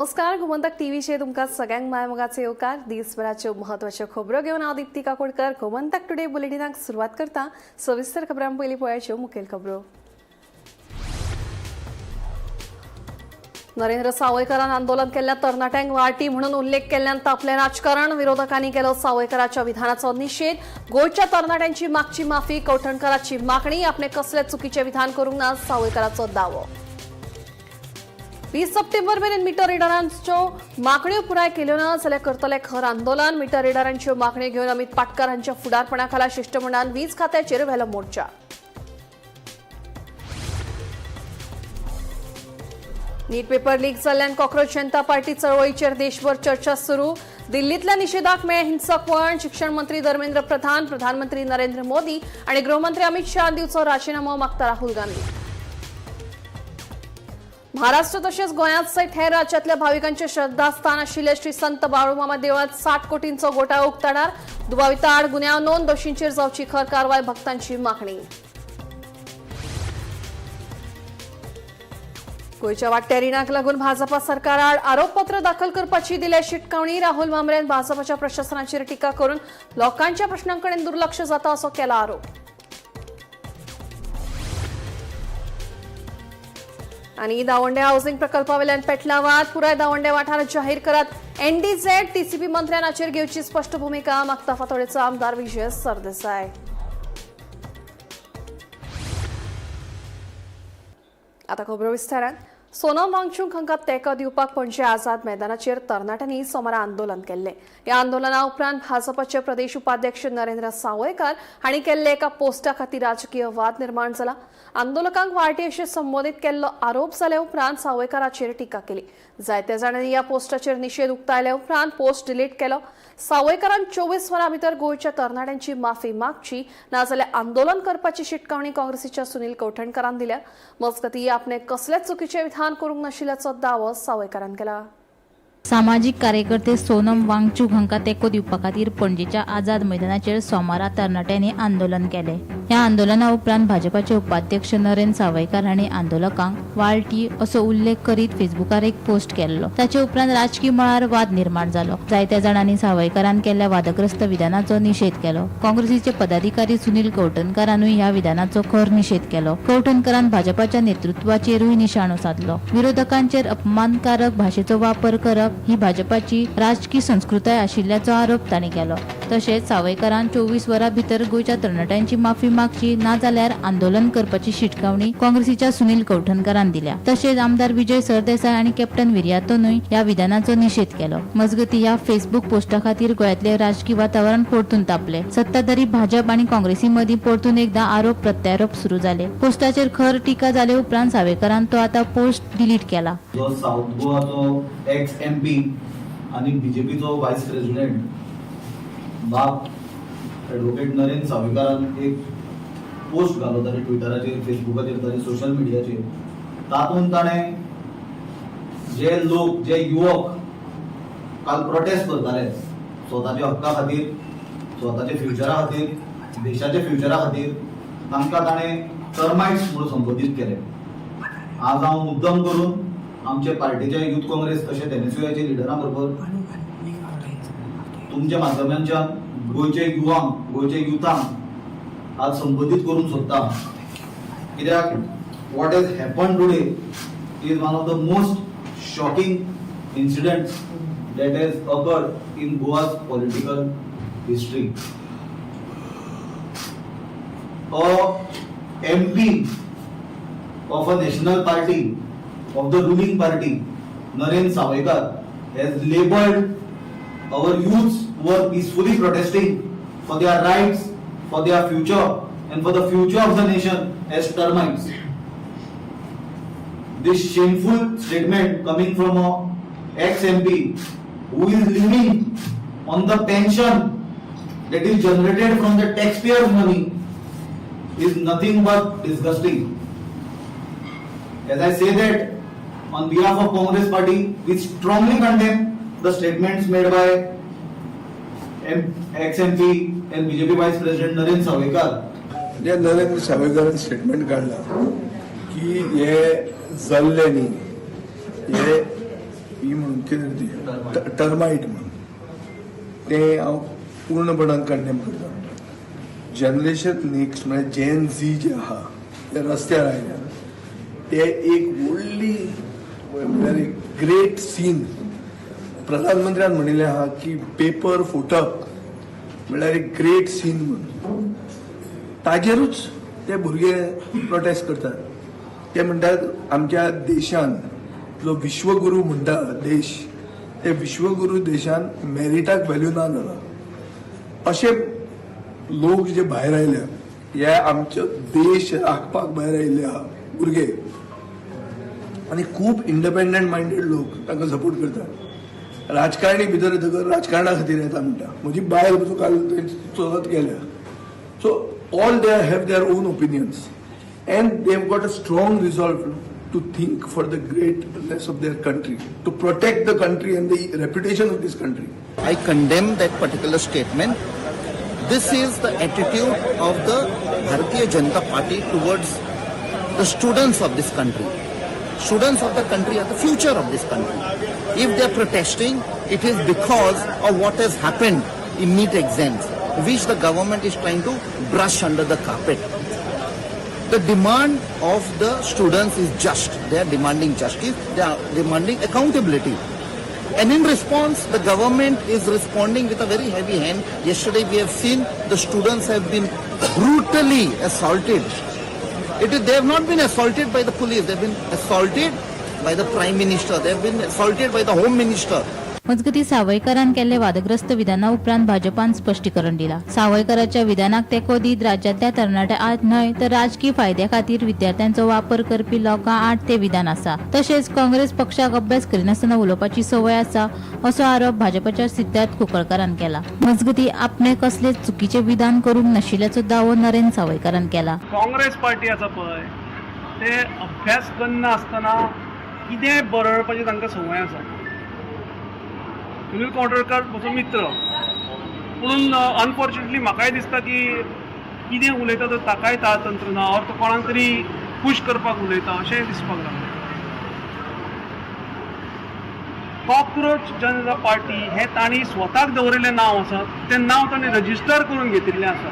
नमस्कार, गोमंतक टीव्हीचेर तुमकां सगळ्यांक मायमोगाचो येवकार. दिसभराच्यो म्हत्वाच्यो खबरो घेवन हांव दीप्ती काकोडकर गोमंतक टुडे बुलेटिनाक सुरवात करता. सविस्तर खबरां पयलीं पळयाच्यो मुखेल खबरो. नरेंद्र सावयकरान आंदोलन केल्ल्या तरणाट्यांक वाटी म्हणून उल्लेख केल्ल्यान तापलें राजकारण. विरोधकांनी केलो सावयकराच्या विधानाचो निशेध. गोंयच्या तरणाट्यांची मागची माफी, कवठणकराची मागणी. आपणे कसले चुकीचे विधान करूंक ना, सावयकराचो दावो. 20 सप्टेंबर मेरेन मिटर रिडरांच्यो मागण्यो पुराय केल्यो ना जाल्यार करतले खर आंदोलन. मिटर रिडरांच्यो मागण्यो घेवन अमित पाटकार हांच्या फुडारपणा खाला शिश्टमंडळान वीज खात्याचेर व्हेलो मोर्चा. नीट पेपर लीक जाल्ल्यान कॉक्रोच जनता पार्टी चळवळीचेर देशभर चर्चा सुरू. दिल्लीतल्या निशेधाक मेळ्ळें हिंसक वळण. शिक्षण मंत्री धर्मेंद्र प्रधान, प्रधानमंत्री नरेंद्र मोदी आनी गृहमंत्री अमित शहा दिवचो राजीनामो मागता राहुल गांधी. महाराष्ट्र तशेंच गोंयांत सयत हेर राज्यांतल्या भाविकांचे श्रद्धास्थान आशिल्ले श्री संत बाळूमामा देवळात 60 कोटींचो घोटाळो उक्ताडार. दुबाविता आड गुन्यांव नोंद, दोशींचेर जावची खर कारवाय, भक्तांची मागणी. गोंयच्या वाडट्या रिणाक लागून भाजपा सरकाराआड आरोपपत्र दाखल करपाची दिल्या शिटकावणी. राहुल म्हांबरेन भाजपाच्या प्रशासनाचेर टिका करून लोकांच्या प्रश्नांकडेन दुर्लक्ष जाता असो केला आरोप. आनी दावंडे हाऊसिंग प्रकल्पावेल्यान पेटला वाद. पुराय दावंडे वाठार जाहीर करात एनडीझेड. टीसीपी मंत्र्यान हाचेर घेवची स्पश्ट भुमिका, मागता फातोडेचो आमदार विजय सरदेसाय. आता खबरो विस्तारान. सोनम वांगचूक हांकां तेंको दिवपाक पणजे आझाद मैदानाचेर तरणाट्यांनी सोमारा आंदोलन केल्लें. ह्या आंदोलना उपरांत भाजपाचे प्रदेश उपाध्यक्ष नरेंद्र सावयकार हांणी केल्ले एका पोस्टा खातीर राजकीय वाद निर्माण जाला. आंदोलकांक वार्टी अशें संबोधीत केल्लो आरोप जाल्या उपरांत सावयकाराचेर टिका केली. जायत्या जाणांनी ह्या पोस्टाचेर निशेध उक्तायल्या उपरांत पोस्ट डिलीट केलो. सावयकारान 24 वरां भितर गोंयच्या तरणाट्यांची माफी मागची, नाजाल्यार आंदोलन करपाची शिटकावणी काँग्रेसीच्या सुनील कवठणकरान दिल्या. मजगतीं, आपणे कसलेच चुकीचें विधान करूंक नाशिल्ल्याचो दावो सावयकारान केला. सामाजीक कार्यकर्ते सोनम वांगचूक हांकां तेंको दिवपा खातीर पणजेच्या आझाद मैदानाचेर सोमारा तरणाट्यांनी आंदोलन केलें. ह्या आंदोलना उपरांत भाजपाचे उपाध्यक्ष नरेंद्र सावयकार हांणी आंदोलकांक वाळटी असो उल्लेख करीत फेसबुकार एक पोस्ट केल्लो. ताचे उपरांत राजकी मळार वाद निर्माण जालो. जायत्या जाणांनी सावयकारान केल्ल्या वादग्रस्त विधानाचो निशेध केलो. काँग्रेसीचे पदाधिकारी सुनील कवठणकारानूय ह्या विधानाचो खर निशेध केलो. कवठणकारान भाजपाच्या नेतृत्वाचेरूय निशाणो साधलो. विरोधकांचेर अपमानकारक भाशेचो वापर करप ही भाजपाची राजकी संस्कृताय आशिल्ल्याचो आरोप तांणी केलो. तशेंच सावयकारान 24 वरां भितर गोंयच्या तरणाट्यांची माफी मागची, नाजाल्यार आंदोलन करपाची शिटकावणी काँग्रेसीच्या सुनील कवठणकारान दिल्या. तशेंच आमदार विजय सरदेसाय आनी कॅप्टन विरियातोनूय ह्या विधानाचो निशेध केलो. मजगतीं, ह्या फेसबूक पोस्टा खातीर गोंयांतले राजकी वातावरण परतून तापले. सत्ताधारी भाजप आनी काँग्रेसी मदीं परतून एकदा आरोप प्रत्यारोप सुरू जाले. पोस्टाचेर खर टिका जाले उपरांत सावयकारान तो आतां पोस्ट डिलीट केला. जो साऊथ गोवाचो एक्स एम पी आनी बीजेपीचो वायस प्रेसिडेंट बाब एडवोकेट नरेंद्र सावयकारान एक पोस्ट घालो ताणे ट्विटराचेर, फेसबुकाचेर, ताचे सोशल मिडियाचेर. तातूंत ताणें जे लोक, जे युवक काल प्रोटेस्ट करताले स्वताच्या हक्का खातीर, स्वताच्या फ्युचरा खातीर, देशाच्या फ्युचरा खातीर, तांकां ताणें टर्मायट्स म्हणून संबोधीत केले. आज हांव मुद्दम करून आमचे पार्टीचे युथ काँग्रेस तशेंच एनएसयूआयचे लिडरां बरोबर तुमच्या माध्यमांच्यान गोंयचे युवांक, गोंयचे युथांक आज संबोधीत करूंक सोदता. कित्याक what has happen today is one of the most shocking incidents that has occurred in Goa's political history. A MP of a national party, of the ruling party, Narendra Sawaikar, has labeled our youths who are peacefully protesting for their rights, for their future, and for the future of the nation as termites. This shameful statement coming from a ex-MP who is living on the pension that is generated from the taxpayers' money is nothing but disgusting. As I say that, on behalf of Congress party, we strongly condemn the statements made by ex-MP and BJP Vice President Narendra Sawaikar. J Narendra सावयकारान statement काडला की हे जल्ले न्ही, हे ही म्हणून कितें ती टर्मायट म्हणून तें हांव पूर्णपणान कंडेम करता. जनरेशन नेक्स्ट म्हळ्यार जेन झी जे आहा ते रस्त्यार आयल्या, ते एक व्हडली म्हळ्यार एक ग्रेट सीन. प्रधानमंत्र्यान म्हणिल्लें आहा की पेपर फुटप म्हळ्यार एक ग्रेट सीन म्हणून. ताजेरूच ते भुरगे प्रोटेस्ट करतात. ते म्हणटात आमच्या देशान जो विश्वगुरू म्हणटा देश, ते विश्वगुरू देशान मेरिटाक व्हॅल्यू ना जाला. अशे लोक जे भायर आयल्या, हे आमचो देश राखपाक भायर आयिल्ले आहा भुरगे आनी खूब इंडिपेंडंट मायंडेड लोक तांकां सपोर्ट करतात. राजकारणी भितर येतकर राजकारणा खातीर येता म्हणटा. म्हजी बायल पसून काल थंय चलत गेल्या. So all they have their own opinions and they have got a strong resolve to think for the greatness of their country, to protect the country and the reputation of this country. I condemn that particular statement. This is the attitude of the Bharatiya Janata Party towards the students of this country. Students of the country are the future of this country. If they are protesting, it is because of what has happened in NEET exams, which the government is trying to brush under the carpet. The demand of the students is just. They are demanding justice. They are demanding accountability. And in response, the government is responding with a very heavy hand. Yesterday we have seen the students have been brutally assaulted. They have not been assaulted by the police. They have been assaulted by the Prime Minister. They have been assaulted by the Home Minister. मजगतीं, सावयकारान केल्ले वादग्रस्त विधाना उपरांत भाजपान स्पश्टीकरण दिला. सावयकाराच्या विधानाक तेंको दीत राज्यांतल्या तरणाट्या आड न्हय तर राजकी फायद्या खातीर विद्यार्थ्यांचो वापर करपी लोकां आड ते विधान आसा. तशेंच काँग्रेस पक्षाक अभ्यास करिनासतना उलोवपाची संवय आसा असो आरोप भाजपाच्या सिद्धार्थ कुंकळकारान केला. मजगतीं, आपणे कसलेच चुकीचे विधान करूंक नाशिल्ल्याचो दावो नरेंद्र सावयकारान केला. काँग्रेस पार्टी आसा पळय, ते अभ्यास करनासतना कितें बरवपाची तांकां संवय आसा. सुनील कोटरकार म्हजो मित्र, पुणून अनफॉर्च्युनेटली म्हाकाय दिसता की कितें उलयता तर ताकाय ताळतंत्र ना ऑर तो कोणाक तरी खूश करपाक उलयता अशें दिसपाक लागलें. कॉक्रोच जनता पार्टी हें तांणी स्वताक दवरिल्लें नांव आसा. तें नांव तांणी रजिस्टर करून घेतिल्लें आसा.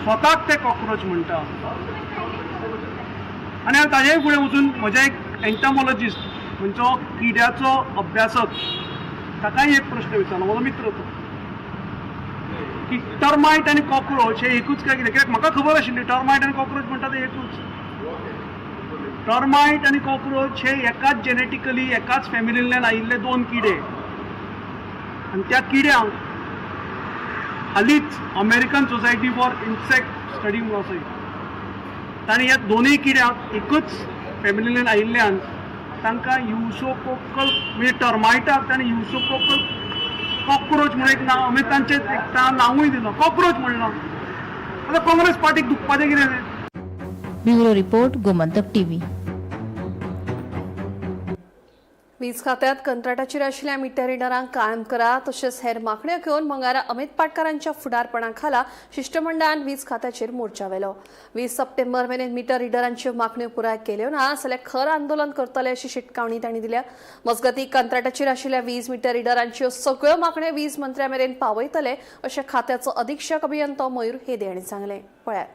स्वताक ते कॉक्रोच म्हणटा आनी हांव ताजेय फुडें वचून म्हज्या एक एंटमॉलॉजिस्ट म्हणचो किड्याचो अभ्यासक ताकाय एक प्रश्न विचारलो, म्हजो मित्र तो, की टर्मायट आनी कॉक्रोच हे एकूच काय कितें? कित्याक म्हाका खबर आशिल्ली टर्मायट आनी कॉक्रोच म्हणटा ते एकूच. टर्मायट आनी कॉक्रोच हे एकाच जेनेटिकली एकाच फॅमिलींतल्यान आयिल्ले दोन किडे आनी त्या किड्यांक हालींच American Society for Insect Study म्हणून आसा एक, तांणी ह्या दोनूय किड्यांक एकूच फॅमिलींतल्यान आयिल्ल्यान तांकां युसोकोकल म्हणजे टर्मायटाक तांणी युसोकोकल कॉक्रोच म्हणून एक नांव, म्हणजे तांचें एक नांवूय दिलां, कॉक्रोच म्हणलां. आतां काँग्रेस पार्टीक दुखपाचें कितें तें? Bureau report, Gomantak TV. वीज खात्यात कंत्राटाचेर आशिल्ल्या मिटर रिडरांक कायम करा तशेंच हेर मागण्यो घेवन मंगळारा अमित पाटकारांच्या फुडारपणा खाला शिश्टमंडळान वीज खात्याचेर मोर्चा व्हेलो. 20 सप्टेंबर मेरेन मिटर रिडरांच्यो मागण्यो पुराय केल्यो ना जाल्यार खर आंदोलन करतले अशी शिटकावणी तांणी दिल्या. मजगतीं, कंत्राटाचेर आशिल्ल्या वीज मिटर रिडरांच्यो सगळ्यो मागण्यो वीज मंत्र्या मेरेन पावयतले अशें खात्याचो अधिक्षक अभियंतो मयूर हेदे हांणी सांगलें. पळयात.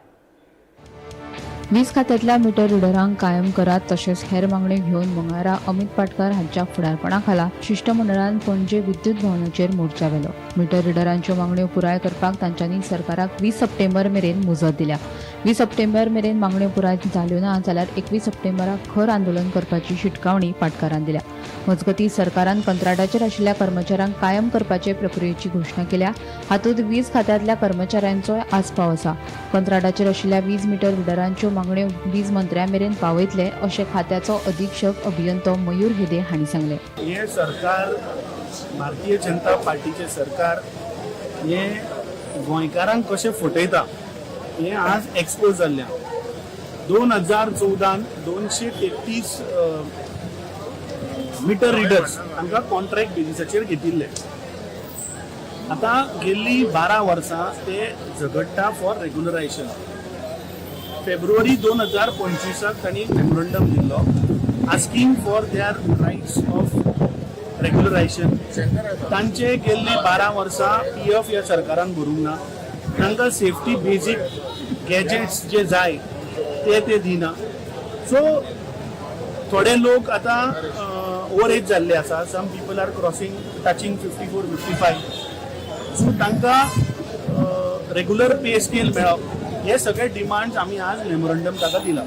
वीज खात्यांतल्या मिटर रिडरांक कायम करात तशेंच हेर मागण्यो घेवन मंगळारा अमित पाटकार हांच्या फुडारपणा खाला शिश्टमंडळान पणजे विद्युत भवनाचेर मोर्चा व्हेलो. मिटर रिडरांच्यो मागण्यो पुराय करपाक तांच्यांनी सरकाराक 20 सप्टेंबर मेरेन मुजत दिल्या. 20 सप्टेंबर मेरेन मागण्यो पुराय जाल्यो ना जाल्यार 21 सप्टेंबराक खर आंदोलन करपाची शिटकावणी पाटकारान दिल्या. मजगतीं, सरकारान कंत्राटाचेर आशिल्ल्या कर्मचाऱ्यांक कायम करपाचे प्रक्रियेची घोशणा केल्या. हातूंत वीज खात्यांतल्या कर्मचाऱ्यांचोय आस्पाव आसा. कंत्राटाचेर आशिल्ल्या वीज मिटर रिडरांच्यो मागण्यो वीज मंत्र्या मेरेन पावयतले अशें खात्याचो अधिक्षक अभियंतो मयूर हेदे हांणी सांगलें. हे सरकार, भारतीय जनता पार्टीचें सरकार हे गोंयकारांक कशें फटयता हें आज एक्सपोज जाल्लें. 2014न 233 मिटर रिडर्स तांकां कॉन्ट्रॅक्ट बेजिसाचेर घेतिल्ले. आतां गेल्ली 12 वर्सां ते झगडटा फॉर रेग्युलरायझेशन. फेब्रुवारी 2025 तांणी मेमोरंडम दिल्लो asking for their rights of regularisation. तांचे गेल्ली 12 वर्सां पी एफ ह्या सरकारान भरूंक ना. तांकां सेफ्टी बेजीक गॅजेट्स जे जाय ते ते दिना. सो थोडे लोक आतां ओवर एज जाल्ले आसा. Some people are crossing, touching 54, 55. So तांकां रेगुलर पे स्केल मेळप, हे सगळे डिमांड्स आमी आज मेमोरंडम ताका दिला.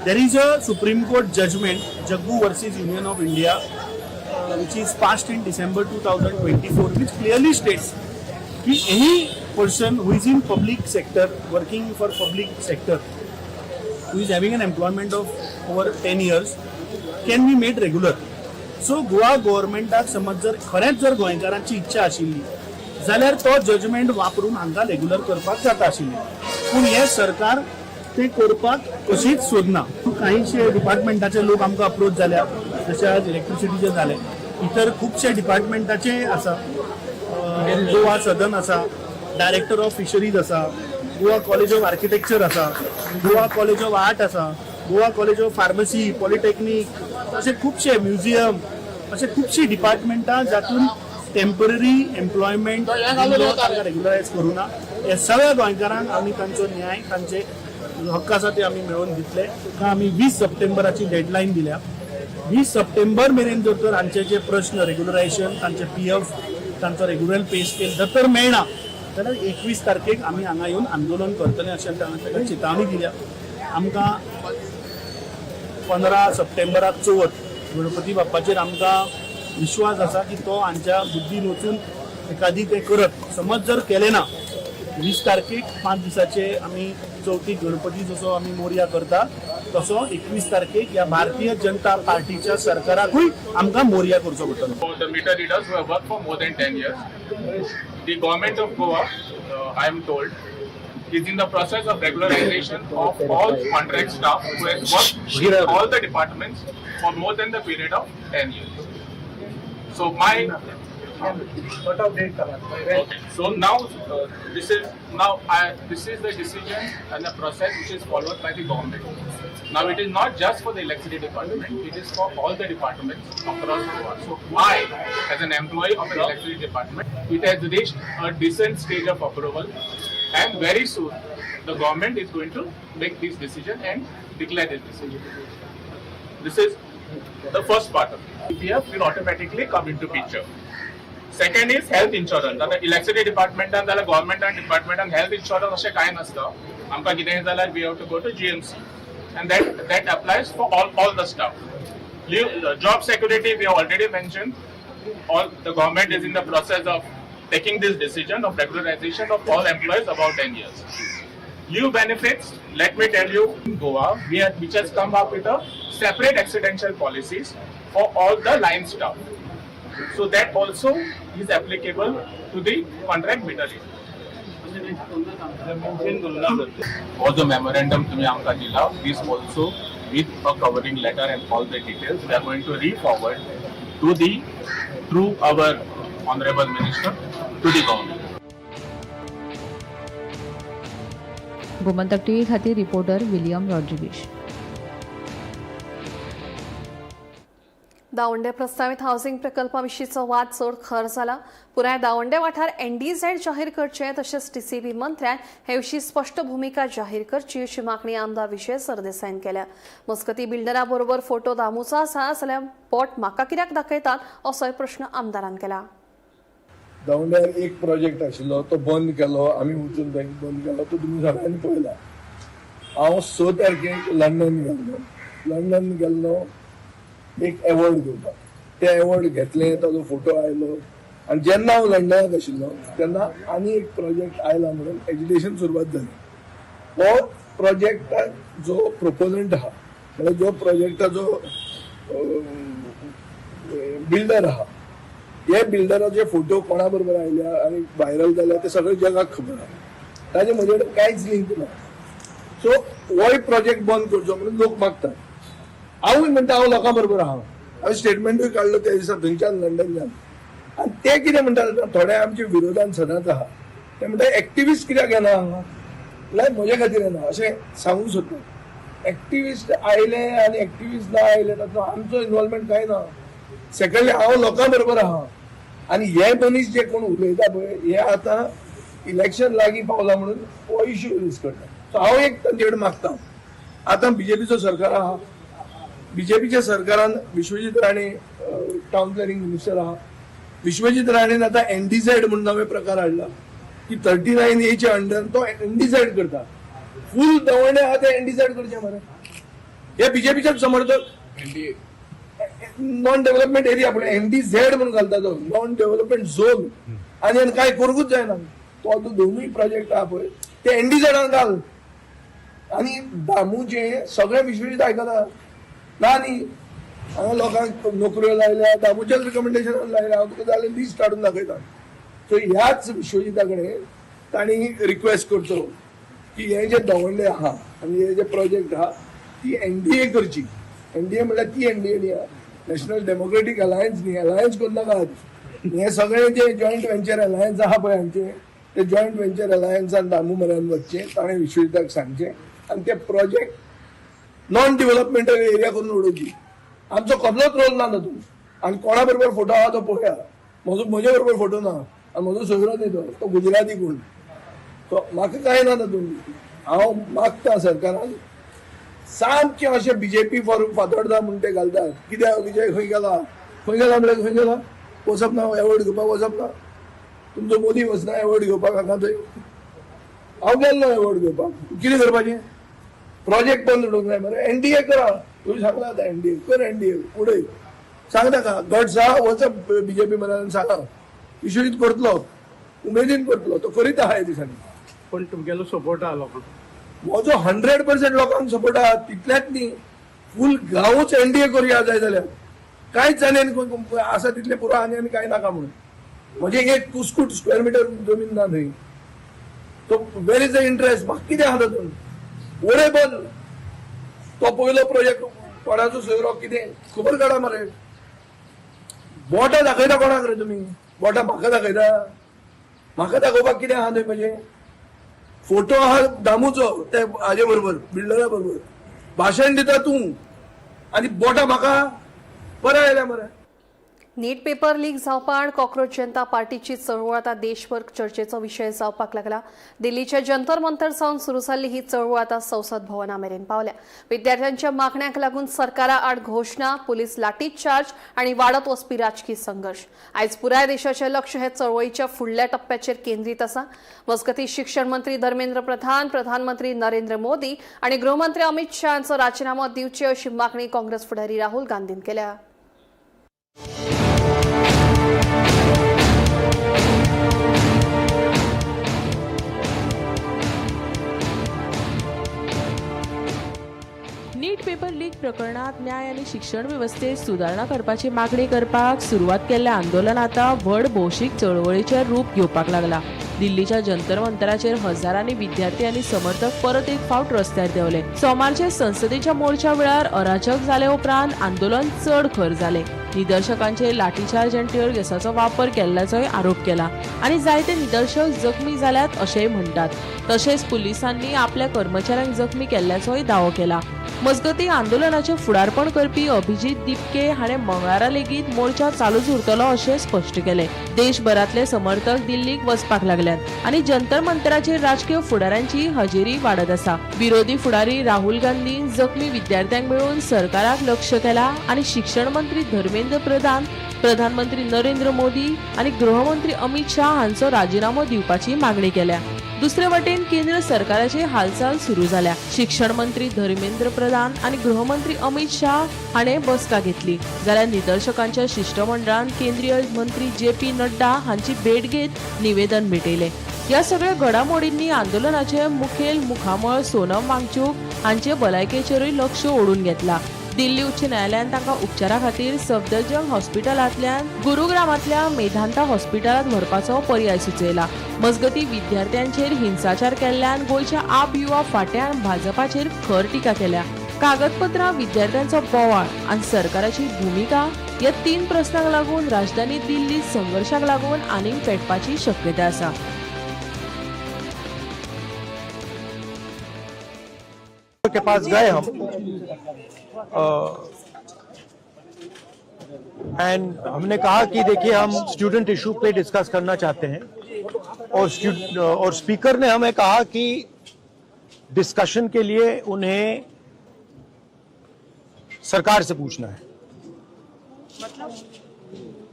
There is a Supreme Court judgment, Jaggu versus Union of India, which is passed in December 2024, which clearly states की any person who is in public sector, working for public sector, who is having an employment of over 10 years, can be made regular. So Goa गव्हर्मेंटाक समज जर खरेंच जर गोंयकारांची इच्छा आशिल्ली जाल्यार तो जजमेंट वापरून हांकां रेगुलर करपाक जाता आशिल्लें, पूण हें सरकार तें करपाक कशीच सोदना. कांयशे डिपार्टमेंटाचे लोक आमकां अप्रोच जाल्या, जशे आज इलेक्ट्रिसिटीचे जाले, इतर खुबशे डिपार्टमेंटाचे आसा. गोवा सदन आसा, डायरेक्टर ऑफ फिशरीज आसा, गोवा कॉलेज ऑफ आर्किटेक्चर आसा, गोवा कॉलेज ऑफ आर्ट आसा, Goa college of pharmacy, polytechnic, असे खुबशे म्युझियम, असे खुबशीं डिपार्टमेंटां जातून टेम्पररी एम्प्लॉयमेंट रेग्युलरायज करूं ना. हे सगळ्या गोंयकारांक आमी तांचो न्याय, तांचे हक्क आसा ते आमी मेळोवन दितले. ताका आमी 20 सप्टेंबराची डेडलायन दिल्या. 20 सप्टेंबर मेरेन जर तर हांचे जे प्रश्न, रेग्युलरायझेशन, तांचे पी एफ, तांचो रेग्युलर पे स्केल जर तर मेळना जाल्यार 21 तारखेक आमी हांगा येवन आंदोलन करतले अशें तांकां चितावणी दिल्या. आमकां 15 सप्टेंबराक चवथ, गणपती बाप्पाचेर आमकां विश्वास आसा की तो हांच्या बुद्दीन वचून एकादी ते करत. समज जर केलें ना, 20 तारखेक 5 दिसाचे आमी चवथीक गणपती जसो आमी मोरया करता तसो 21 तारखेक ह्या भारतीय जनता पार्टीच्या सरकाराकूय आमकां मोरया करचो पडटलो. For the meter readers who have worked for more than 10 years, the government of Goa, I am told, is in the process of regularization of all contract staff who has worked in all the departments for more than the period of 10 years. So my Okay. So now this is the decision and the process which is followed by the government. Now it is not just for the electricity department; it is for all the departments across Goa. So I, as an employee of the electricity department, it has reached a decent stage of approval, and very soon the government is going to make this decision and declare this decision. This is the first part of it. PF will automatically come into picture. Second is health insurance. आतां electricity डिपार्टमेंटान जाल्यार गव्हर्मेंटान डिपार्टमेंटान health insurance अशें कांय नासता. आमकां कितेंय जाल्यार we have to go to GMC and that applies for all the staff. Job security, we have already mentioned. All the government is in the process of taking this decision of regularization of all employees about 10 years. Leave benefits, let me tell you, in Goa, we have, which has come up with a separate accidental policies for all the line staff. So that also is applicable to the contract meter reader. All the memorandum तुम्ही आमकां दिला, this also with a covering letter and all the details, we are going to re-forward to the through our honorable minister to the government. Gomantak TV खातीर reporter William Rodrigues. दावंडे प्रस्तावीत housing प्रकल्पा विशींचो वाद चड खर जाला. पुराय दावंडे वाठार एनडीझेड जाहीर करचे, तशेंच टीसीबी मंत्र्यान हे विशीं स्पश्ट भुमिका जाहीर करची अशी मागणी आमदार विजय सरदेसायान केल्या. मजगती, बिल्डरा बरोबर फोटो दामूचो आसा जाल्यार बोट म्हाका कित्याक दाखयतात असोय प्रश्न आमदारान केला. दावंड्यार एक प्रोजेक्ट आशिल्लो, तो बंद केलो आमी वचून. बँक बंद केलो तो तुमी सगळ्यांनी पळयला. हांव 6 तारखेक लंडन गेल्लो. लंडन गेल्लो एक एवॉर्ड घेवपाक. ते एवॉर्ड घेतले, ताजो फोटो आयलो आनी जेन्ना हांव लंडनाक आशिल्लो तेन्ना आनी एक प्रोजेक्ट आयला म्हणून एजिटेशन सुरवात जाली. हो प्रोजेक्टाक जो प्रोपोनंट आहा, म्हणजे जो प्रोजेक्टाचो बिल्डर आहा, हे बिल्डराचे फोटो कोणा बरोबर आयल्या आनी व्हायरल जाल्या ते सगळे जगाक खबर आहा. ताजे म्हजे कडेन कांयच लिंक ना. सो होय प्रोजेक्ट बंद करचो म्हणून लोक मागतात. हांवूय म्हणटा, हांव लोकां बरोबर आहा. हांवें स्टेटमेंटूय काडलो त्या दिसा थंयच्यान, लंडनच्यान. आनी ते कितें म्हणटा, थोडे आमच्या विरोधान सदांच आहा, ते म्हणटा, एक्टिविस्ट कित्याक येना हांगा? म्हळ्यार म्हजे खातीर येना अशें सांगूंक सोदता. एक्टिविस्ट आयले आनी एक्टिविस्ट ना आयले, तातूंत आमचो इनवॉल्वमेंट कांय ना. सेकंडली हांव लोकां बरोबर आहा आनी हे मनीस जे कोण उलयता पळय हे आतां इलेक्शन लागीं पावला म्हणून हो इश्यू यूज करता. सो हांव एक तांचे कडेन मागता, आतां बीजेपीचो सरकार आहा, बीजेपीच्या सरकारान Vishwajit Rane town planning minister आहा, विश्वजीत राणेन आतां एनडीझेड म्हणून नवे प्रकार हाडला की 39 एच्या अंडर तो एनडीझेड करता. फूल दवंडे आहा ते एनडीझेड करचे मरे. हे बीजेपीचे समर्थक नॉन डेव्हलपमेंट एरिया पण एनडीझेड म्हणून घालता तो नॉन डेव्हलपमेंट झोन आनी काय करूंकूच जायना. तो आतां दोनूय प्रोजेक्ट आहा पळय ते एनडीझेडान घाल आनी दामूचे सगळे विश्वजीत आयकता ना न्ही. हांगा लोकांक नोकऱ्यो लायल्या, दामूच्याच रिकमेंडेशनान लायल्या. हांव तुका जाल्यार लिस्ट काडून दाखयता. सो ह्याच विश्वजिता कडेन तांणी रिक्वेस्ट करचो की हे जे दवरले आहा आनी हे जे प्रोजेक्ट आहा ती एनडीए करची. एनडीए म्हणल्यार ती एनडीए न्ही, नॅशनल डेमोक्रेटीक अलायन्स न्ही, अलायन्स करूं नाकात. हे सगळे जे जॉयंट वेंचर अलायन्स आहा पळय आमचे, ते जॉयंट वेंचर अलायन्सान दामू म्हऱ्यान वचचें, ताणें विश्वजिताक सांगचें आनी ते प्रोजेक्ट नॉन डेव्हलपमेंटल एरिया करून उडोवची. आमचो कसलोच रोल ना तातूंत. आनी कोणा बरोबर फोटो आहा तो पळया, म्हजो म्हजे बरोबर फोटो ना आनी म्हजो सोयरो न्ही तो, तो गुजराती कोण, तो म्हाका कांय ना तातूंत. हांव मागता सरकारान सामकें अशें बीजेपी फॉर फातोर्डा म्हूण ते घालतात. कित्याक विजय खंय गेला, खंय गेला म्हणल्यार खंय गेला, वचप ना एवॉर्ड घेवपाक, वचप ना. तुमचो मोदी वचना एवॉर्ड घेवपाक हांगा थंय, हांव गेल्लो एवॉर्ड घेवपाक. कितें करपाचें? प्रोजेक्ट बंद उडोवंक जाय मरे. एनडीए करा, तुवें सांगला आतां एनडीए कर, एनडीए उडय, सांग ताका गट्स आहा, वच बीजेपी म्हऱ्यान सांगा, विश्वजीत करतलो, उमेदीन करतलो, तो करीत आहा ह्या दिसांनी. पण तुमगेलो सपोर्ट आहा लोकांक? म्हजो 100% लोकांक सपोर्ट आहा. तितलेंच न्ही, फूल गांवूच एनडीए करुया जाय जाल्यार. कांयच जालें आसा तितलें पुरो आनी आनी कांय नाका म्हणून. म्हजें एक कुस्कूट स्क्वेअर मिटर जमीन ना न्हय. तो वेर is the interest? म्हाका कितें आहा तातूंत? वडय बंद तो पयलो प्रोजेक्ट कोणाचो सोयरो कितें खबर काडा मरे. बोटां दाखयता कोणाक रे तुमी? बोटां म्हाका दाखयता? म्हाका दाखोवपाक कितें आहा न्हय? म्हजें फोटो आहा दामूचो ते हाजे बरोबर, बिल्डरा बरोबर, भाशण दिता तूं आनी बोटां म्हाका बरें आयल्या मरे. नीट पेपर लीक जावपा आड कॉकरोच जनता पार्टीची चळवळ आतां देशभर चर्चेचो विशय जावपाक लागला. दिल्लीच्या जंतर मंतर सावन सुरू जाल्ली ही चळवळ आतां संसद भवना मेरेन पावल्या. विद्यार्थ्यांच्या मागण्यांक लागून सरकारा आड घोशणा, पुलीस लाठीचार्ज आनी वाडत वचपी राजकी संघर्श. आयज पुराय देशाचें लक्ष हे चळवळीच्या फुडल्या टप्प्याचेर केंद्रीत आसा. मजगतीं शिक्षण मंत्री धर्मेंद्र प्रधान, प्रधानमंत्री नरेंद्र मोदी आनी गृहमंत्री अमित शाह हांचो राजिनामो दिवचे अशी मागणी काँग्रेस फुडारी राहुल गांधीन केल्या. नीट पेपर लीक प्रकरणात न्याय आनी शिक्षण वेवस्थेत सुदारणा करपाची मागणी करपाक सुरवात केल्ल्या आंदोलन आतां व्हड भौशीक चळवळीचें रूप घेवपाक लागला. दिल्लीच्या जंतर मंतराचेर हजारांनी विद्यार्थी आनी समर्थक परत एक फावट रस्त्यार देंवले. सोमारचे संसदेच्या मोर्चा वेळार अराजक जाले उपरांत आंदोलन चड खर जालें. निदर्शकांचेर लाठीचार्ज आनी टियर गॅसाचो वापर केल्ल्याचोय आरोप केला आनी जायते निदर्शक जखमी जाल्यात अशेंय म्हणटात. तशेंच पुलिसांनी आपल्या कर्मचाऱ्यांक जखमी केल्ल्याचोय दावो केला. मजगतीं आंदोलनाचें फुडारपण करपी अभिजीत दिपके हाणें मंगळारा लेगीत मोर्चा चालूच उरतलो अशें स्पश्ट केलें. देशभरांतले समर्थक दिल्लीक वचपाक लागल्यात आनी जंतर मंतराचेर राजकीय फुडाऱ्यांची हजेरी वाडत आसा. विरोधी फुडारी राहुल गांधीन जखमी विद्यार्थ्यांक मेळून सरकाराक लक्ष केला आनी शिक्षण मंत्री धर्मेंद्र प्रधान, प्रधानमंत्री नरेंद्र मोदी आनी गृहमंत्री अमित शाह हांचो राजिनामो दिवपाची मागणी केल्या. दुसरे वटेन केंद्र सरकाराची हालचाल सुरू जाल्या. शिक्षण मंत्री धर्मेंद्र प्रधान आनी गृहमंत्री अमित शाह हाणें बसका घेतली. जाल्यार निदर्शकांच्या शिश्टमंडळान केंद्रीय मंत्री जे पी नड्डा हांची भेट घेत निवेदन भेटयलें. ह्या सगळ्या घडामोडींनी आंदोलनाचे मुखेल मुखामळ सोनम वांगचूक हांचे भलायकेचेरूय लक्ष ओडून घेतला. दिल्ली उच्च न्यायालयान तांकां उपचारा खातीर सफदरजंग हॉस्पिटलांतल्यान गुरुग्रामांतल्या मेधांता हॉस्पिटलांत व्हरपाचो पर्याय सुचयला. मजगतीं विद्यार्थ्यांचेर हिंसाचार केल्ल्यान गोंयच्या आप युवा फांट्यान भाजपाचेर खर टिका केल्या. कागदपत्रां, विद्यार्थ्यांचो बोवाळ आनी सरकाराची भुमिका ह्या तीन प्रस्नांक लागून राजधानी दिल्ली संघर्शाक लागून आनीक पेटपाची शक्यता आसा. के पास गए हम, एंड हमने कहा कि देखिए, हम स्टूडेंट इशू पे डिस्कस करना चाहते हैं और स्पीकर ने हमें कहा कि डिस्कशन के लिए उन्हें सरकार से पूछना है।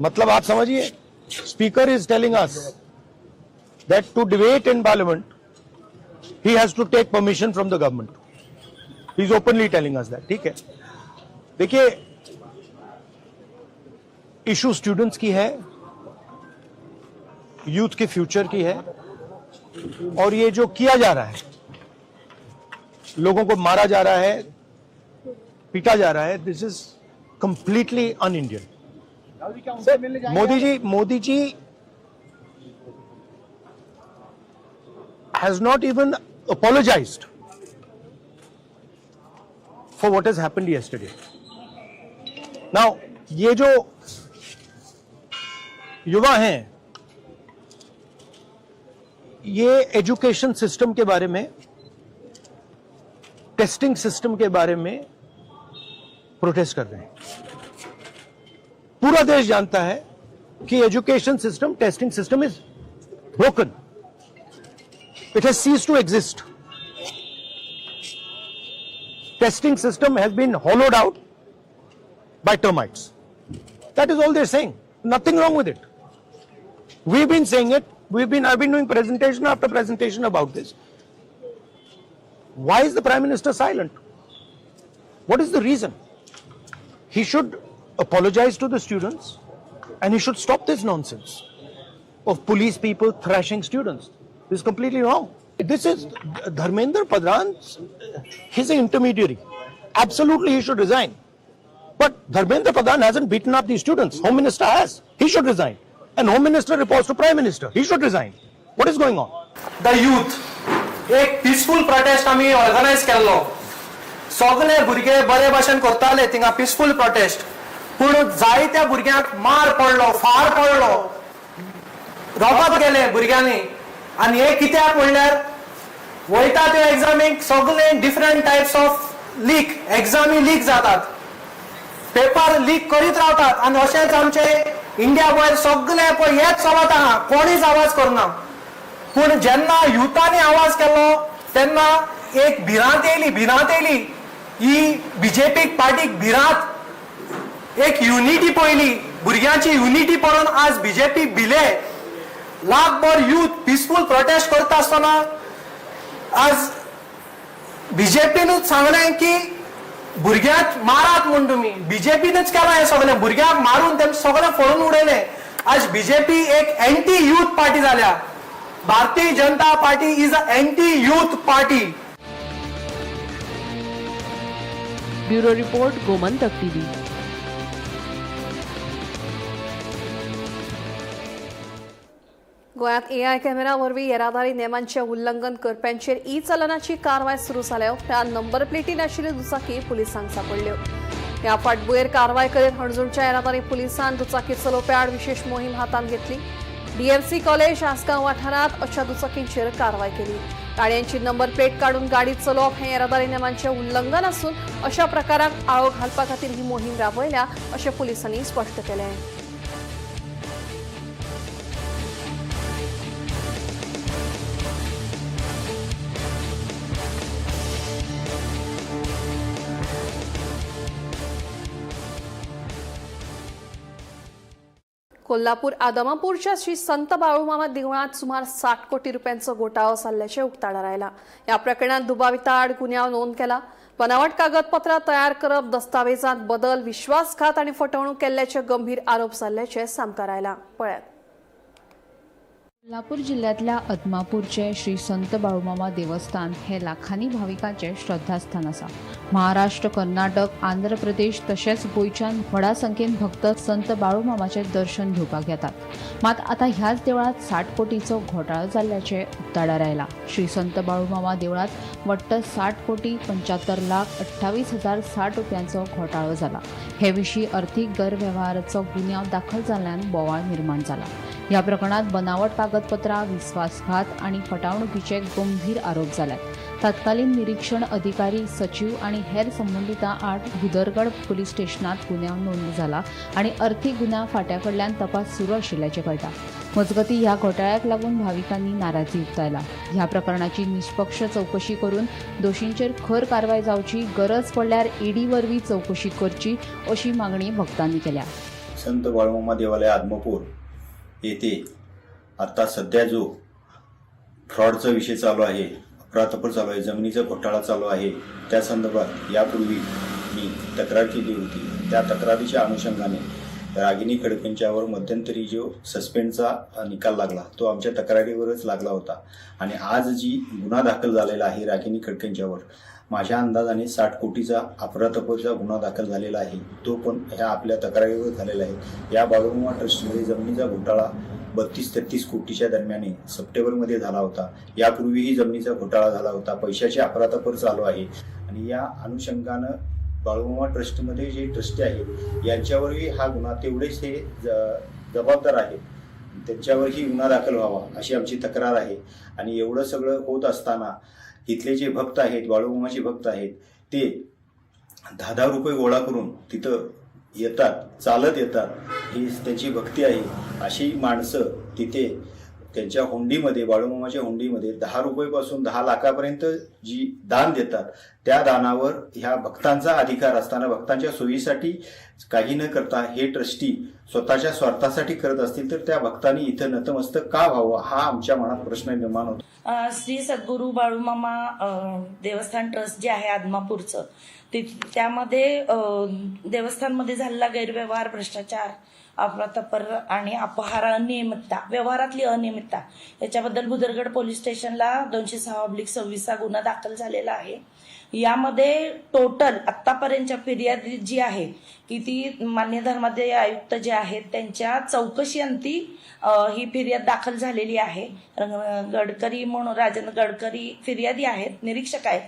मतलब आप समझिए, Speaker is telling us that to debate in Parliament, he has to take permission from the government. He is openly telling us that. ठीक है, देखिए, इशू स्टूडेंट्स की है, यूथ के फ्यूचर की है और ये जो किया जा रहा है, लोगों को मारा जा रहा है, पीटा जा रहा है, this is completely un Indian. Modi ji, Modi ji has not even apologized for what has happened yesterday. Now, ये जो युवा हैं, ये एजुकेशन सिस्टम के बारे में, टेस्टिंग सिस्टम के बारे में प्रोटेस्ट कर रहे हैं। पूरा देश जानता है कि education system, testing system is broken. It has ceased to exist. Testing system has been hollowed out by termites. That is all they're saying. Nothing wrong with it. We've been saying it. I've been doing presentation after presentation about this. Why is the Prime Minister silent? What is the reason? He should apologize to the students and he should stop this nonsense of police people thrashing students. This is completely wrong. This is Dharmendra Pradhan, he's an intermediary. Absolutely, he should resign. But Dharmendra Pradhan hasn't beaten up these students. Home Minister has. He should resign. And Home Minister reports to Prime Minister. He should resign. What is going on? The youth एक peaceful protest आमी organise केल्लो. सगळे भुरगे बरे भाशेन करताले थिंगा peaceful protest, पूण जायत्या भुरग्यांक मार पडलो, फार पडलो, रोगत गेले भुरग्यांनी. आनी हे कित्याक म्हणल्यार वयता त्यो एग्जामीक सगळे different types of leak, examinee leak जातात, पेपर लीक करीत रावतात. आनी अशेंच आमचे इंडिया वयर सगळे पळय हेच चलत आहा, कोणीच आवाज करना. पूण जेन्ना युथांनी आवाज केलो तेन्ना एक भिरांत येयली, भिरांत येयली ही बीजेपी पार्टीक भिरांत. एक युनिटी पळयली, भुरग्यांची युनिटी पळोवन आज बीजेपी भिले. लाखभर युथ पिसफूल प्रोटेस्ट करता आसतना आज बीजेपीनूच सांगलें की भुरग्यांक मारात म्हूण. तुमी बीजेपीनूच केलां हें सगळें. भुरग्यांक मारून तेम सगळें फोडून उडयलें. आज बीजेपी एक एंटी युथ पार्टी जाल्या. Bharatiya Janata Party is a anti youth party. Bureau report, Gomantak TV. गोंयांत एआय कॅमेरा वरवीं येरादारी नेमांचें उल्लंघन करप्यांचेर ई चलनाची कारवाय सुरू जाल्या उपरांत नंबर प्लेटी नाशिल्ल्यो दुचाकी पुलिसांक सांपडल्यो. ह्या फाटभुंयेर कारवाय करीत हणजूणच्या येरादारी पुलिसान दुचाकी चलोवप्या आड विशेष मोहीम हातांत घेतली. डीएमसी कॉलेज, आसगांव वाठारांत अशा दुचाकींचेर कारवाय केली. गाडयांची नंबर प्लेट काडून गाडी चलोवप हें येरादारी नेमांचें उल्लंघन आसून अशा प्रकाराक आळो घालपा खातीर ही मोहीम राबयल्या अशें पुलिसांनी स्पश्ट केलें. कोल्हापूर आदमापूरच्या श्री संत बाळूमामा देवळात सुमार 60 कोटी रुपयांचो घोटाळो जाल्ल्याचें उक्ताडार आयला. ह्या प्रकरणात दुबाविता आड गुन्यांव नोंद केला. बनावट कागदपत्रां तयार करप, दस्तावेजांत बदल, विश्वासघात आनी फटवणूक केल्ल्याचे गंभीर आरोप जाल्ल्याचे सामकार आयला. पळयात. कोल्हापूर जिल्ह्यांतल्या अदमापूरचे श्री संत बाळूमामा देवस्थान हे लाखांनी भाविकांचे श्रद्धास्थान आसा. महाराष्ट्र, कर्नाटक, आंध्र प्रदेश तशेंच गोंयच्यान व्हडा संख्येन भक्त संत बाळूमामाचें दर्शन घेवपाक येतात. मात आतां ह्याच देवळांत 60 कोटीचो घोटाळो जाल्ल्याचें उक्ताडार आयला. श्री संत बाळूमामा देवळांत वट्ट 60 कोटी 75 लाख 28 हजार 60 रुपयांचो घोटाळो जाला. हे विशीं अर्थीक गैरवेव्हाराचो गुन्यांव दाखल जाल्ल्यान बोवाळ निर्माण जाला. ह्या प्रकरणात बनावट कागदपत्रां, विश्वासघात आनी फटवणुकीचे गंभीर आरोप जाल्यात. तत्कालीन निरीक्षण अधिकारी, सचीव आनी हेर संबंदितां आड भुदरगड पुलीस स्टेशनांत गुन्यांव नोंद जाला आनी अर्थीक गुन्यांव फांट्या कडल्यान तपास सुरू आशिल्ल्याचें कळटा. मजगतीं, ह्या घोटाळ्याक लागून भाविकांनी नाराजी उक्तायला. ह्या प्रकरणाची निष्पक्ष चवकशी करून दोशींचेर खर कारवाय जावची, गरज पडल्यार ईडी वरवीं चवकशी करची अशी मागणी भक्तांनी केल्या. संत बाळूमामा देवालय आदमापूर येथे आता सध्या जो फ्रॉडचा विषय चालू आहे, अफरातफर चालू आहे, जमिनीचा घोटाळा चालू आहे, त्या संदर्भात यापूर्वी मी तक्रार केली होती. त्या तक्रारीच्या अनुषंगाने रागिनी खडकेंच्यावर मध्यंतरी जो सस्पेंडचा निकाल लागला तो आमच्या तक्रारीवरच लागला होता. आणि आज जी गुन्हा दाखल झालेला आहे रागिनी खडकेंच्यावर, माझ्या अंदाजाने 60 कोटीचा अफरातफरचा गुन्हा दाखल झालेला आहे, तो पण ह्या आपल्या तक्रारीवर झालेला आहे. या बाळूमामा ट्रस्टमध्ये जमिनीचा घोटाळा 32-33 कोटीच्या दरम्याने सप्टेंबरमध्ये झाला होता. यापूर्वीही जमिनीचा घोटाळा झाला होता. पैशाची अफरातफर चालू आहे आणि या अनुषंगानं बाळूमामा ट्रस्टमध्ये जे ट्रस्टी आहेत यांच्यावरही हा गुन्हा तेवढेच हे जबाबदार आहेत, त्यांच्यावरही गुन्हा दाखल व्हावा अशी आमची तक्रार आहे. आणि एवढं सगळं होत असताना इथले जे भक्त आहेत, बाळूमामाचे भक्त आहेत, ते 10-10 रुपये गोळा करून तिथं येतात, चालत येतात. ही त्यांची भक्ती आहे. अशी माणसं तिथे त्यांच्या हुंडीमध्ये, बाळूमामाच्या हुंडीमध्ये 10 रुपयेपासून 10 लाखापर्यंत जी दान देतात, त्या दानावर ह्या भक्तांचा अधिकार असताना भक्तांच्या सोयीसाठी काही न करता हे ट्रस्टी स्वतःच्या स्वार्थासाठी करत असतील तर त्या भक्तांनी इथं नतमस्तक का व्हावं, हा आमच्या मनात प्रश्न निर्माण होतो. श्री सद्गुरू बाळूमामा देवस्थान ट्रस्ट जे आहे आदमापूरचं, ते त्यामध्ये देवस्थानमध्ये झालेला गैरव्यवहार, भ्रष्टाचार, अफरातफर आणि अपहार, अनियमितता, व्यवहारातली अनियमितता याच्याबद्दल भुदरगड पोलीस स्टेशनला 206/26 हा गुन्हा दाखल झालेला आहे. यामध्ये टोटल आत्तापर्यंतच्या फिर्यादी जी आहे की ती मान्य धर्मादाय आयुक्त जे आहेत त्यांच्या चौकशी अंती ही फिर्याद दाखल झालेली आहे. गडकरी म्हणून, राजेंद्र गडकरी फिर्यादी आहेत, निरीक्षक आहेत.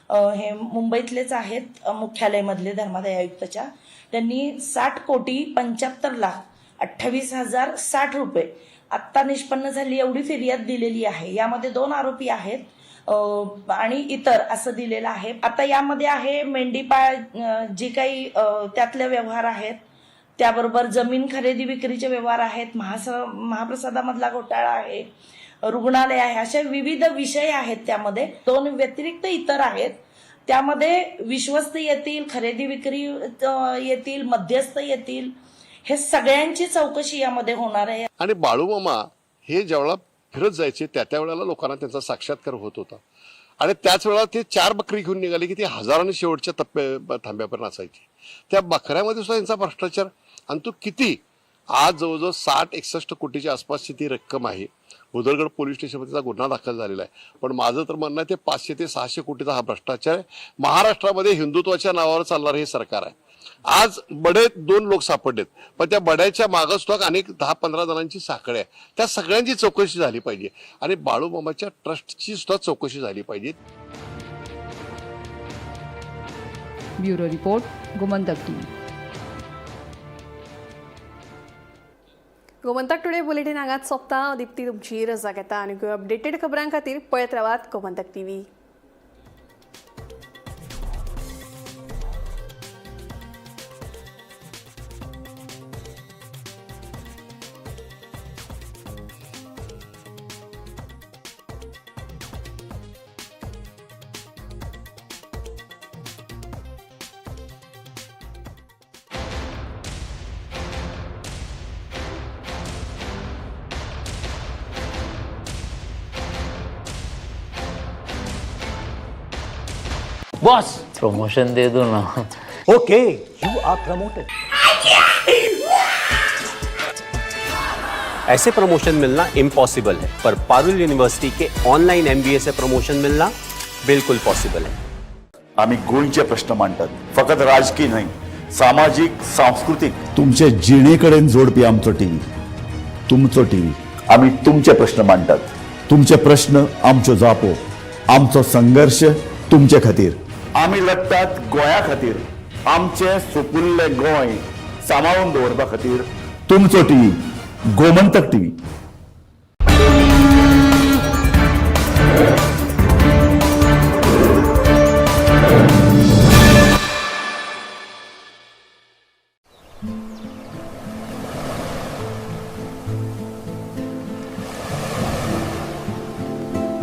हे मुंबईतलेच आहेत, मुख्यालयमधले धर्मादाय आयुक्तच्या. त्यांनी 60 कोटी 75 लाख 28 हजार 60 रुपये आत्ता निष्पन्न झाली एवढी फिर्याद दिलेली आहे. यामध्ये दोन आरोपी आहेत आणि इतर असं दिलेलं आहे. आता यामध्ये आहे मेंढीपाळ जी काही त्यातले व्यवहार आहेत, त्याबरोबर जमीन खरेदी विक्रीचे व्यवहार आहेत, महाप्रसादामधला घोटाळा आहे, रुग्णालय आहे, अशा विविध विषय आहेत. त्यामध्ये दोन व्यतिरिक्त इतर आहेत. त्यामध्ये विश्वस्त येतील, खरेदी विक्री येतील, मध्यस्थ येतील. हे सगळ्यांची चौकशी यामध्ये होणार आहे. आणि बाळूमामा हे ज्यावेळेला फिरत जायचे त्या त्या वेळेला लोकांना त्यांचा साक्षात्कार होत होता आणि त्याच वेळेला ते चार बकरी घेऊन निघाले की ते हजारांनी शेवटच्या टप्प्या थांब्यापर्यंत असायची. त्या बकऱ्यामध्ये सुद्धा यांचा भ्रष्टाचार आणि तो किती, आज जवळजवळ 60-61 कोटीच्या आसपासची ती रक्कम आहे. भुदरगड पोलीस स्टेशनमध्ये त्याचा गुन्हा दाखल झालेला आहे. पण माझं तर म्हणणं आहे, ते 500 ते 600 कोटीचा हा भ्रष्टाचार आहे. महाराष्ट्रामध्ये हिंदुत्वाच्या नावावर चालणारं हे सरकार आहे. आज बडे दोन लोक सापडलेत, पण त्या बड्याच्या मागं सुद्धा अनेक 10-15 जणांची साखळी आहे. त्या सगळ्यांची चौकशी झाली पाहिजे आणि बाळूमामाच्या ट्रस्टची सुद्धा चौकशी झाली पाहिजे. Bureau report, Gomantak TV. Gomantak today bulletin हांगाच सोंपता. दिप्ती तुमची रजा घेता. आनी अपडेटेड खबरां खातीर पळयत रावात गोमंतक टीव्ही. बॉस, प्रमोशन दे दो ना. Okay, you are promoted. ऐसे प्रमोशन मिलना इम्पॉसिबल है, पर पारुल यूनिवर्सिटी के ऑनलाइन एमबीए से प्रमोशन मिलना बिल्कुल पॉसिबल है. आम्ही गोंयचे प्रश्न मांडतात, फकत राजकीय न्हय, सामाजीक, सांस्कृतीक, तुमचे जिणे कडेन जोडपी आमचो टीव्ही, तुमचो टीव्ही. आम्ही तुमचे प्रश्न मांडतात, तुमचे प्रश्न आमच्यो जापो, आमचो संघर्श तुमचे खातीर. आमी लढतात गोंया खातीर, आमचें सुपुल्लें गोंय सांबाळून दवरपा खातीर. तुमचो टीव्ही, गोमंतक टीव्ही.